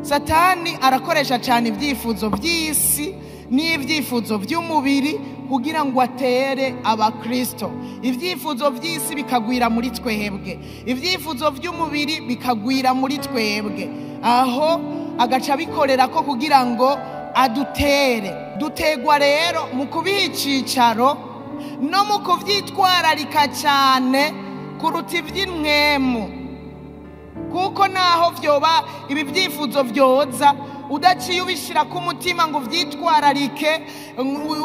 Satani arakoresha cyane ibyifuzo by'isi n'ibyifuzo by'umubiri kugira ngo atere abakristo. Ibyifuzo by'isi bikagwira muri twebwe, ibyifuzo by'umubiri bikagwira muri twebwe, aho agaca bikorera ko kugira ngo adutere. Dutegwa rero mu kubiha icicaro no mu kuvyitwararika cyane kuruta iby'imwemu, kuko naho vyoba ibi byifuzo vyoza udaciye ubishira ku mutima ngo uvyitwararike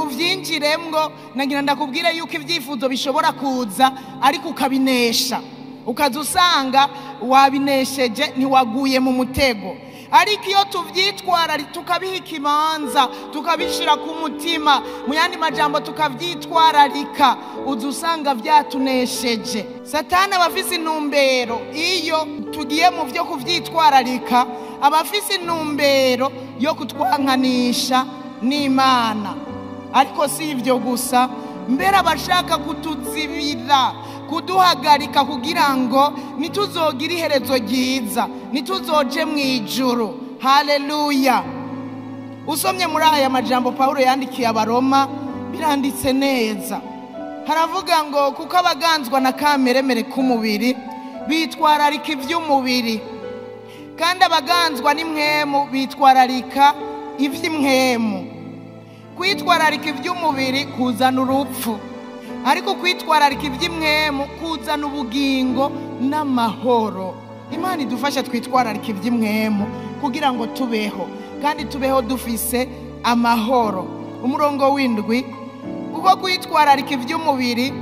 uvyinjiremwo, nagira ndakubwire yuko ibyifuzo bishobora kuza ariko ukabinesha, ukaza usanga wabinesheje ntiwaguye mu mutego. Ariko iyo tuvyitwararika tukabiha ikibanza tukabishira ku mutima, mu yandi majambo tukavyitwararika, uza usanga vyatunesheje. Satani aba afise intumbero, iyo tugiye mu vyo kuvyitwararika aba afise intumbero yo kutwankanisha n'Imana. Ariko si ivyo gusa, mbere abashaka kutuzibira, kuduhagarika kugira ngo ntituzogire iherezo ryiza, ntituzoje mu ijuru. Haleluya. Usomye muri aya majambo Paulo yandikiye Abaroma, biranditse neza. Haravuga ngo kuko abaganzwa na kameremere k'umubiri bitwararika ivy'umubiri, kandi abaganzwa n'imwemu bitwararika ivy'imwemu. Kwitwararika ivy'umubiri kuzana urupfu, ariko kwitwararika ivy'imwemu kuzana ubugingo n'amahoro. Imana idufashe twitwararika ivy'imwemu kugira ngo tubeho, kandi tubeho dufise amahoro. Umurongo w'indwi, kuko kwitwararika ivy'umubiri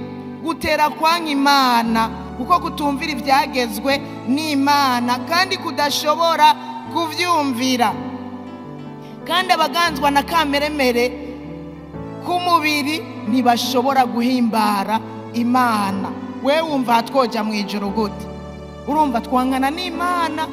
gutera kwanka Imana, kuko kutumvira ivyagezwe n'Imana kandi kudashobora kuvyumvira. Kandi abaganzwa na kameremere k'umubiri ntibashobora guhimbara Imana. Wewe wumva twoja mu ijuru gute? Urumva twankana n'Imana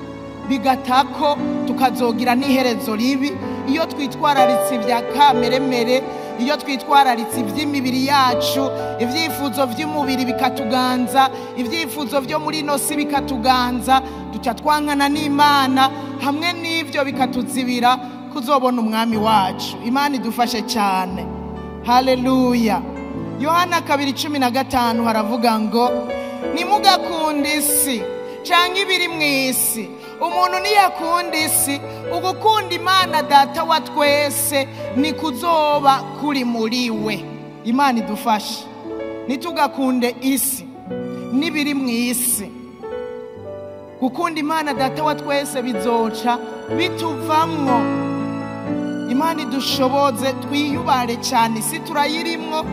bigatako tukazogira n'iherezo ribi iyo twitwararitse ibya kameremere, iyo twitwararitse iby'imibiri yacu, ibyifuzo by'umubiri bikatuganza, ibyifuzo byo muri ino si bikatuganza, duca twankana n'Imana, hamwe n'ibyo bikatuzibira kuzobona umwami wacu. Imana idufashe cyane. Haleluya. Yohana 2:15 haravuga ngo ntimugakunde isi canke ibiri mu isi. Umuntu niyakunda isi, ugukunda Imana data wa twese ni kuzoba kuri muri we. Imana idufashe ntitugakunde isi n'ibiri mu isi. Gukunda Imana data wa twese bizoca bituvamwo. Imana idushoboze twiyubare cyane. Isi turayirimwo,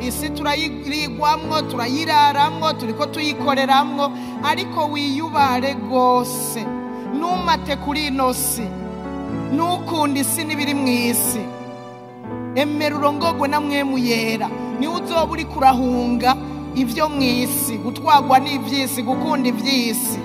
isi turayirigwamwo, turayiraramwo, turiko tuyikoreramwo, ariko wiyubare gose. Numate kuri ino si, ntukunde isi n'ibiri mu isi. Emera urongogwe na mwemu yera, niwe uzoba uriko urahunga ivyo mu isi, gutwagwa n'ivy'isi, gukunda ivy'isi.